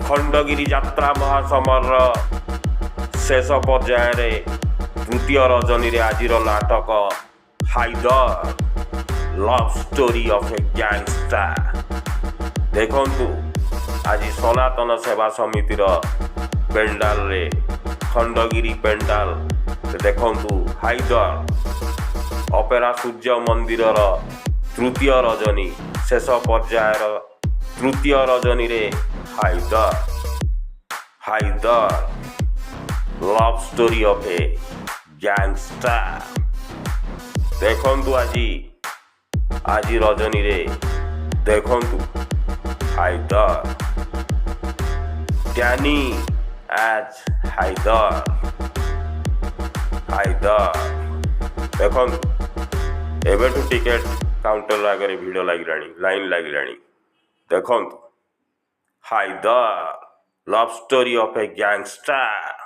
ଖଣ୍ଡଗିରି ଯାତ୍ରା ମହାସମରର ଶେଷ ପର୍ଯ୍ୟାୟରେ ତୃତୀୟ ରଜନୀରେ ଆଜିର ନାଟକ Hyder, Love Story of a Gangster। ଦେଖନ୍ତୁ, ଆଜି ସନାତନ ସେବା ସମିତିର ପେଣ୍ଡାଲରେ, ଖଣ୍ଡଗିରି ପେଣ୍ଡାଲ ଦେଖନ୍ତୁ, ହାଇଦର ଅପେରା ସୂର୍ଯ୍ୟ ମନ୍ଦିରର ତୃତୀୟ ରଜନୀ, ଶେଷ ପର୍ଯ୍ୟାୟର ତୃତୀୟ ରଜନୀରେ Hyder, Hyder, Love Story of a Gangster। ଦେଖନ୍ତୁ, ଆଜି ରଜନୀରେ ଦେଖନ୍ତୁ ହାଇଦର, ଡ୍ୟାନି ଆଜ୍ ହାଇଦର। ହାଇଦର ଦେଖନ୍ତୁ, ଏବେଠୁ ଟିକେଟ କାଉଣ୍ଟର ଆଗରେ ଭିଡ଼ ଲାଗିଲାଣି, ଲାଇନ୍ ଲାଗିଲାଣି। ଦେଖନ୍ତୁ, Hyder, Love Story of a Gangster।